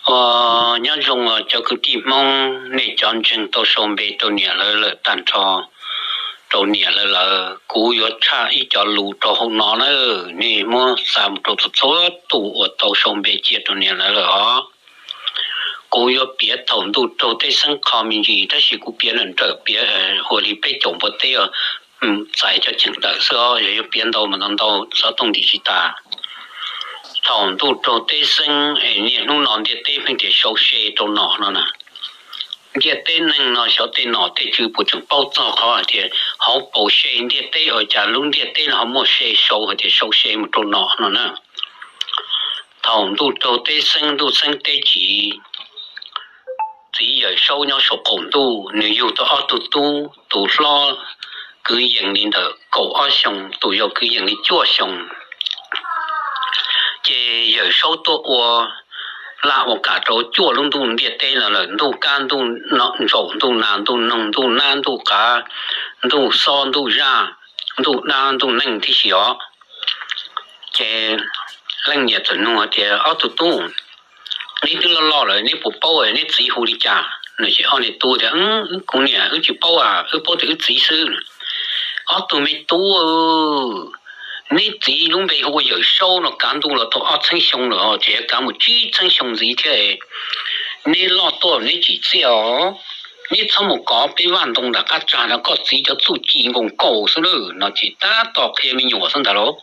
Os, nyob zoo os cov kwv tij Hmoob, nej cov ntseeg tau sau npe rau niam lawv lawm tag nrho, rau niam lawv lawm, kuv yuav tshaj ib co lus rau hauv no na, nej muab xa mus rau txhua txhua tus uas tau sau npe cia rau niam lawv lawm os. Kuv yuav piav thaum ntuj raug teb xeeb qho me ntsis, tab sis kuv piav nrawm nrawm, piav ua li peb caum npua teb, txais cov cheem tawm xwb os, yog yuav piav ntau mas ntau ntau, xov tooj ntim tsis tas. Thaum ntuj raug teb xeeb es niaj hnub no ntiaj teb pheej tias sau se rau nom no na. Ntiaj teb neeg no xyov tej nom tej tswv puas tseem paub txog qhov hais tias hauv paus se ntiaj teb, ua cas lub ntiaj teb no ho muaj se sau hais tias sau se mus rau nom no na. Thaum ntuj raug teb xeeb, ntuj xeeb teb tsiv, txiv Yawm Saub nyob saum qaum ntuj, nws yug tau ob tug tub, tus hlob kwv yees li ntawm kaum ob xyoos, tus yau kwv yees li cuaj xyoos. Ces Yawm Saub tuaj ua laj ua kam rau cuaj lub ntuj ntiaj teb no lawm, ntuj kab ntuj ntsaum, ntuj nas ntuj noog, ntuj nab ntuj qav, ntuj xob ntuj zaj, ntuj dab ntuj neej tib si os. Ces leej niam txawm nug tias, Ob tug tub, neb twb loj loj lawm, neb puas paub neb txiv hu li cas? No ces ob niag tub tias, Kuv niam, wb tsis paub, wb paub tias wb txiv xwb. Ob tug me tub, neb txiv lub npe hu ua Yawm Saub no kav ntuj los tau ob txhiab xyoo lawm, ces kav mus tsib txhiab xyoo ntxiv thiab. Neb loj tuaj neb tsim txiaj os, neb txhob mus kov peb vaj ntoo nram qab tsag no, koj txiv cov txuj ci nkoos kaus xwb lawm. No ces tab tom qhia me nyuam xwb ntag lauj.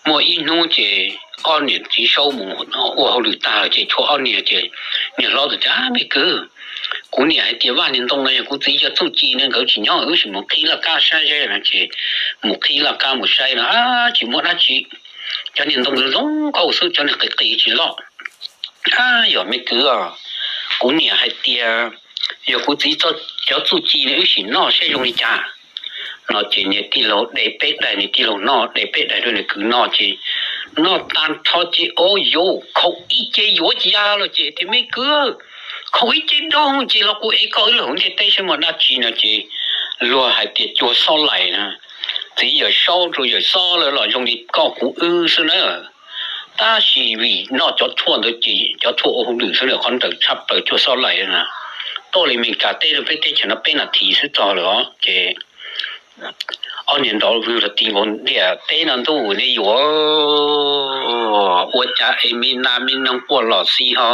Muaj ib hnub ces ob niam txiv Saub mus ua hauj lwm tag ces tshuav ob niag, ces niag hlob tias, Me kwv, kuv niam hais tias vaj niag ntoo no yog kuv txiv cov txuj ci ne, nkawd tsis nyob, wb sim mus qhib laj kab saib seb. No ces mus qhib laj kab mus saib no tsis muaj dab tsi, cov niag ntoo zoo nkauj xwb, cov niag qis qis tsis loj. Ab, yog me kwv, kuv niam hais tias yog kuv txiv cov txuj ci ne, wb sim noj seb zoo li cas. No ces niag tij laug de peb daim, niag tij laug noj de peb daim rau niag kwv noj ces noj tag nrho ces, o yus khaum ib ce yuav tsis ya los ces tias, Me kwv, khaum ib ce doog ces los kuv ev koj wb los hauv ntiaj teb saib muaj dab tsi. No ces luag hais tias cua xob laim na, txiv Yawm Saub rau Yawm Xob lawv los zoo li koj kuv wb xwb na. Tab sis vim noj cov tshuaj ntawd ces cov tshuaj ua hauj lwm xwb lawm, qhov ntawd tshaj plaws cua xob laim na. Tuaj li Meskas teb rau peb teb chaws no peb nas this xwb txog lawm os. Ces ob niag nrov vwg rau ti nkaus ntiaj teb no, Ntuj, nej yuav ua cas es me nas me noog quaj los xi ho,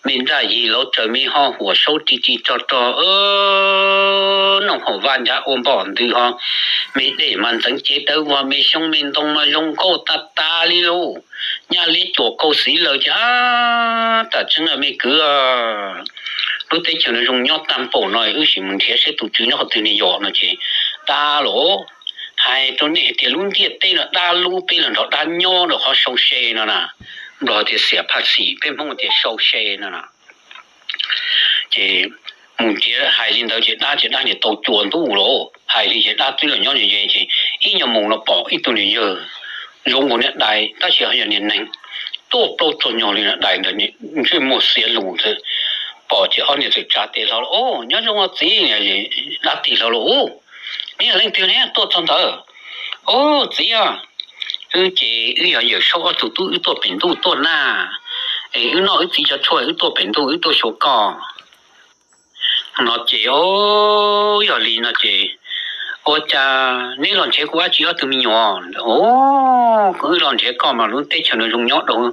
me nraj yig lauv tsaws me ho huam saub ri ri rog rog, noog haum vaj ncav ua npom ntws ho, me dej mas ntxeev cev dawb vog, me xyoob me ntoo mas zoo nkauj tas tas li lauj. Nyaj liab cuam kaus xiv lawm ces, ab, tam tseeb me kwv, lub teb chaws no zoo nyob tag npaum no, wb sim mus nrhiav seb tus tswv nyob qhov twg ne yom. No ces, Dab los, hais rau nej hais tias lub ntiaj teb no dab lub, peb los nrog dab nyob rau qhov sau se no na. Nplog tias xiam phaj xim, peb Hmoob tias sau se no na. Ces mus nrhiav hais li ntawd ces dab ces dab niag tau cua ntuj los, hais li ces dab twb los nyob ze ces ib nyuag mus los pom ib tug niag yawg zoo nkaus niag dais tab sis ho yog niag neeg, tuaj plaub txog nyog li niag dais ntawd, ntsej muag xiav lus ntawd. Pom ces ob niag txawm tsa tes hlo, Nyob zoo os txiv. Dab tig hlo los, Neb yog leej twg ne tuaj txog ntawd? Au txiv, wb ces wb yog Yawm Saub ob tug tub, wb tuaj pem ntuj tuaj na, es wb noj wb txiv cov tshuaj wb tuaj pem ntuj wb tuaj xyuas koj. No ces, o, yog li no ces, Ua cas neb los nrhiav kuv dab tsi ob tug me nyuam? O, wb los nrhiav koj mas lub teb chaws no zoo nyob dua,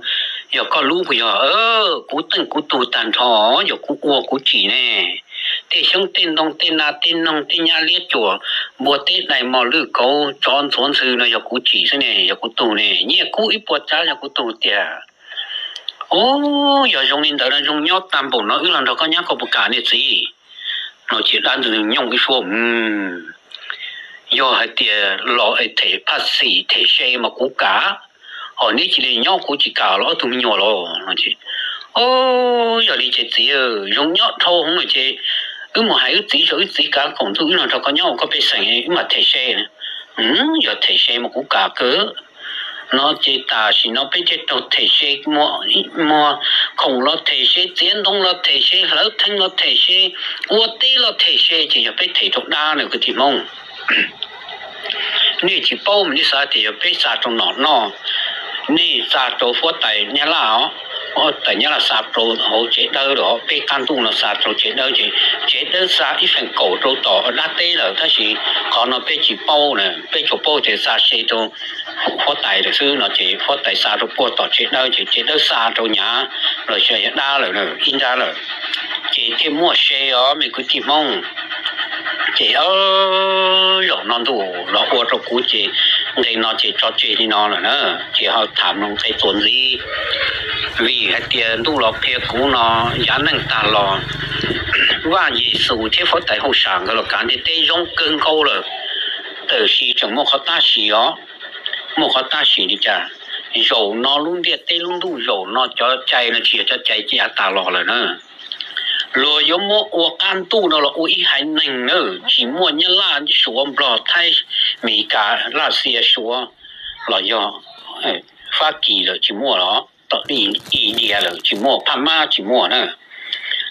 yog koj lub puas yog? Kuv teej kuv tug tag nrho, yog kuv ua kuv tsim ne. Tej xyoob tej ntoo tej nas tej noog tej nyaj liab cuam, npua teb dais mos lwj kauv tsov ntxhuav ntxhw no yog kuv tsim xwb ne, yog kuv tug ne. Nyiaj kub ib puas tsav yog kuv tug tiag. O, yog zoo li ntawd no zoo nyob tag npaum no wb los nrog koj nyob koj puas kam ne txiv? No ces dab ntxwg nyooj ib suab, Yog hais tias los es them phaj xim them se mas kuv kam, ho neb cia li nyob kuv tsis kam los ob tug me nyuam los. No ces, O, yog li ces txiv, zoo nyob dhau hwv no ces wb mus hais wb txiv, wb txiv kav koom ntuj wb los nrog koj nyob ua koj pej xeem wb mam them se. Yog them se mas kuv kam kawg. No ces tam sim no peb thiaj raug them se, muag khoom los them se, txiav ntoo los them se, hlawv theej los them se, ua teb los them se, ces yog peb them rau dab na kwv tij Hmoob. Nej tsis paub mas nej xav tias yog peb xa rau nom noj, nej xa rau huab tais Nyab Laj os. Huab tais Nyab Laj xa rau hauv tsev dawb lawm, peb qab ntuj no xa rau tsev dawb ces tsev dawb xa ib feem kaum rau tom dab teb lawm, tab sis qhov no peb tsis paub na, peb tsuas paub tias xa se rau huab tais lawm xwb no ces huab tais xa rau puag tom tsev dawb ces tsev dawb xa rau nyav los sis yog dab lawm, ib nrab lawm. Ces thiaj muaj se os me kwv tij Hmoob. Ces zaum no ntuj los ua rau kuv ces nqe no ces tso tseg li no lawm na, ces ho tham mloog nqe txuas ntxiv. Vim hais tias ntuj los qhia kuv no yav neej tag los Vaj Yexus thiab huab tais hauj sam nkawd los kav ntiaj teb zoo kawg nkaus lawm, tab sis tseem muaj qhov tab sis os. Muaj qhov tab sis li cas? Zaum no lub ntiaj teb lub ntuj zaum no cov cai no tsis yog cov cai yav tas los lawm na. Luag yuav muab ua qab ntuj no los ua ib haiv neeg na, tsis muaj Nyab Laj, Suav, Nplog, Thaib, Mes Kas, Lavxias, Suav los yog Fab Kis lawm tsis muaj los, India lawm tsis muaj, Phab Mab tsis muaj na.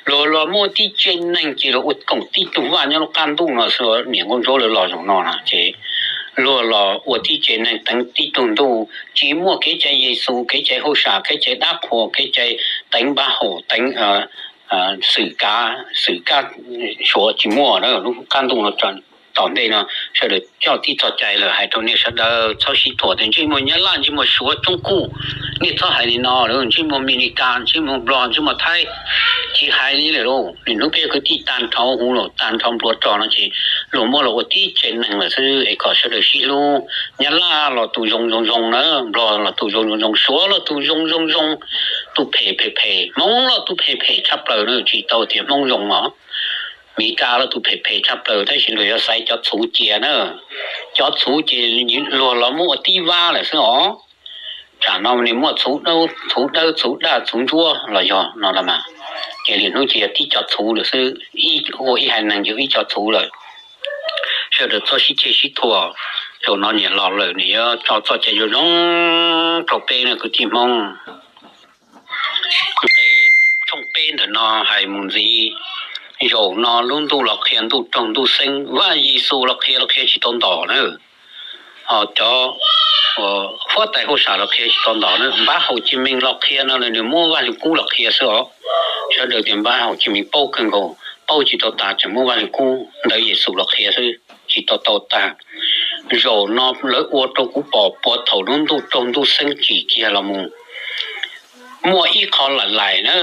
Luag los muaj tib tsev neeg ces luag ua koom tib tug vaj nyob lub qab ntuj no xwb, niam nkauj ntsuab lawv los zaum no na ces luag los ua tib tsev neeg teev tib tug ntuj, tsis muaj kev cai Yexus, kev cai hauj sam, kev cai dab qhuas, kev cai teev npab haum, teev xwm kav, xwm kab Suav tsis muaj na. Lub qab ntuj no tom ntej no sawv daws coj tib txoj cai lawm, hais rau nej sawv daws txhob sib thuam tias ntsej muag Nyab Laj, ntsej muag Suav, Tsoob Kuj, nej txhob hais li no, ntsej muag Mes Li Kas, ntsej muag Nplog, ntsej muag Thaib, tsis hais li lawm lauj. Lwm hnub peb kwv tij tag nrho huv los tag nrho nplua rog no ces luag muab los ua tib tsev neeg lawm xwb es kom sawv daws sib hlub. Nyab Laj los tus zoo zoo zoo na, Nplog los tus zoo zoo zoo, Suav los tus zoo zoo zoo, tus phem phem phem, Hmoob los tus phem phem tshaj plaws na, tsis tau tias Hmoob zoo os. Mes Kas los tus phem phem tshaj plaws tab sis luag yuav xaiv cov txhuv cia na. Cov txhuv ces luag los muab ua tib vab lawm xwb os. Tsam no nws muaj txhuv dawb, txhuv dawb, txhuv daj, txhuv ntsuab los yog no los mas, ces lwm hnub ces yog tib co txhuv lawm xwb, ib ua ib haiv neeg yog ib co txhuv lawm. Sawv daws txhob sib ceg sib thuam, zaum no niam los lawm nws yuav tso txoj cai zoo zoo rau peb na kwv tij Hmoob. Nqe tshooj peb ntawm no hais mus ntxiv, zaum no lub ntuj los qhia ntuj raug ntuj xeeb, Vaj Yexus los qhia los qhia tsis tau ntom na. Ho cov huab tais hauj sam los qhia tsis tau ntom na, npab haum Ci Mees los qhia no nws muab Vaj Lwm Kub los qhia xwb os. Sawv daws tias npab haum Ci Mees paub kawg nkaus, paub tsis tau tas tseem muab Vaj Lwm Kub ntawv Yexus los qhia xwb, tsis tau tau tag. Zaum no lawv ua rau kuv pom puag thaum lub ntuj raug ntuj xeeb tsim kiag los mus, muaj ib qho laim laim na,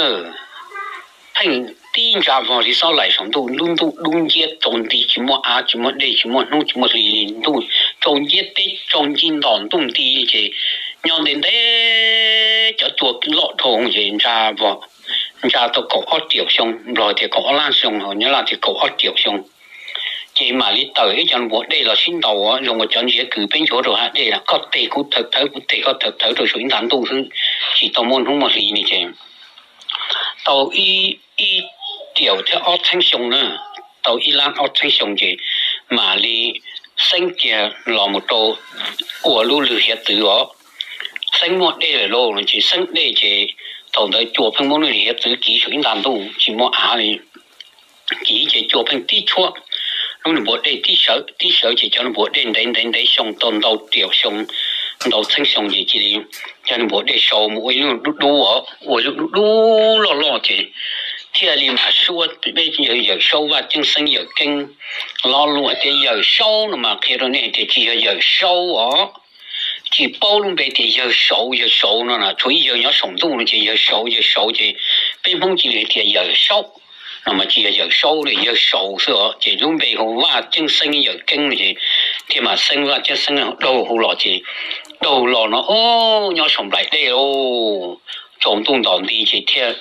pheej tib ntsa vog li xob laim saum ntuj, lub ntuj dub nciab tsaus nti tsis muaj av tsis muaj dej tsis muaj hnub tsis muaj hli li, ntuj tsaus nciab teb tsaus nti ntom ntuj nti ces nyob ntev ntev cov cua loj dhau ces ntsa vog, ntsa tau kaum ob riaum xyoo, Nplog tias kaum ob lab xyoo, Nyab Laj tias kaum ob riaum xyoo. Ces mam li tawm ib co npuas dej los sib ntaus zoo ua cov ntsiav kws peb nchuav rau hav dej na, koj teg kuv thawv thawv kuv teg koj thawv thawv rau saum ib nta ntuj xwb, tsis tau muaj hnub muaj hli li ces tau ib riaum thiab ob txheeb xyoo na, tau ib lab ob txheeb xyoo ces mam li xeeb kiag los mus rau ua lub lwg hiav txwv os. Xeeb muaj dej lawm lauj no ces xeeb dej ces thaum ntawd cua pheej muab lub lwg hiav txwv kiv saum ib nta ntuj tsis muaj av li. Kiv ces cua pheej tib tshuab lub npuas dej tib sawv tib sawv ces cov npuas dej ntev ntev ntev xyoo tau ntau riaum xyoo, ntau txheeb xyoo ces cia li cov npuas dej sau mus ua ib lub dub dub os, ua ib lub dub dub loj loj ces thiaj li mam suab peb yawm saub Vaj Ceeb Xeeb Yawm Keeb. Lo lus hais tias Yawm Saub no mas qhia rau nej hais tias tsis yog Yawm Saub os. Tsis paub lub npe tias Yawg Saub, Yawg Saub no na, tshuav ib yawg nyob saum ntuj no ces Yawg Saub, Yawg Saub ces peb Hmoob cia li hais tias Yawm Saub no mas tsis yog Yawm Saub li, Yawg Saub xwb os. Ces lub npe hu Vaj Ceeb Xeeb Yawm Keeb no ces thiaj mam xeeb Vaj Ceeb Xeeb daug hu los ces daug los no nyob saum nplaim dej lauj, tsaus ntuj ntom nti ces thiaj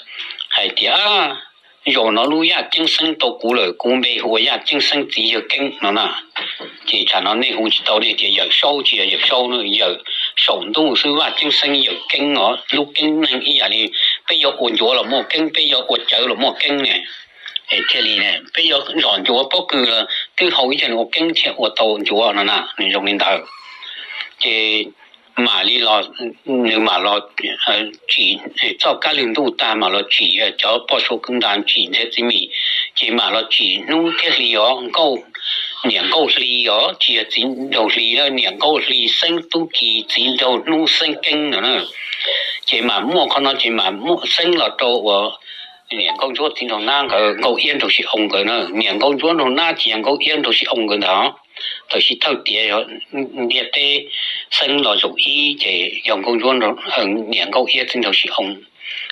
hais tias zaum no lub Yaj Ceeb Xeeb tau kuv lawm, kuv npe hu ua Yaj Ceeb Xeeb txiv Yawg Keeb no na. Ces tsam no nej hu tsis tau nej tias Yawm Saub tsis yog Yawm Saub no, Yawm saum ntuj xwb Vaj Ceeb Xeeb Yawm Keeb os, lub keeb neeg ib yam li peb yuav ua ncuav los muaj keeb, peb yuav ua cawv los muaj keeb ne. Es thiaj li peb yuav zom ncuav pob kws los twb hau ib co nws ua keeb thiaj ua tau ncuav no na, nws zoo li ntawd. Ces mam li los, nws mam los tsim txoj kab lwg ntuj tag mam los tsim cov poj suav kwv nta tsim nrhiav txiv mis, ces mam los tsim hnub thiab hli os, nkauj, niam nkauj hli os, tsis yog txiv nraug hli na, niam nkauj hli xeeb tub ki txiv nraug hnub xeeb keeb no na. Ces mam muaj qhov no ces mam muaj xeeb los rau uas niam Nkauj Ntsuab txiv nraug nab nkawd, Nkauj Iab nraug Sis Oo nkawd na. Niam Nkauj Ntsuab nraug nab ces yog Nkauj Iab nraug Sis Oo nkawd ntag. Tam sim thawj tiav yog ntiaj teb xeeb los zaum ib ces yog Nkauj Ntsuab, niam Nkauj Iab txiv nraug Sis Oo.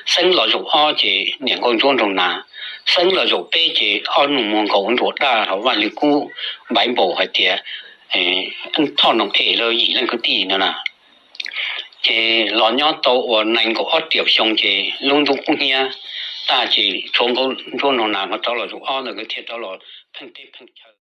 Xeeb los zaum ob ces niam Nkauj Ntsuab nraug nas. Xeeb los zaum peb ces ob nus muag nkaus ua nruas daj hauv Vaj Lwg Kub, npaiv npaum hais tias Thoj Noom Em lawv yim leej kwv tij no na. Ces los nyob tau uas nees nkaum ob tiam xyoo ces lub ntuj kub hnyiab tag ces tshuav Nkauj Ntsuab nraug nas ho rov los zaum ob ntawd nkawd thiaj rov los pheej teb pheej chaw.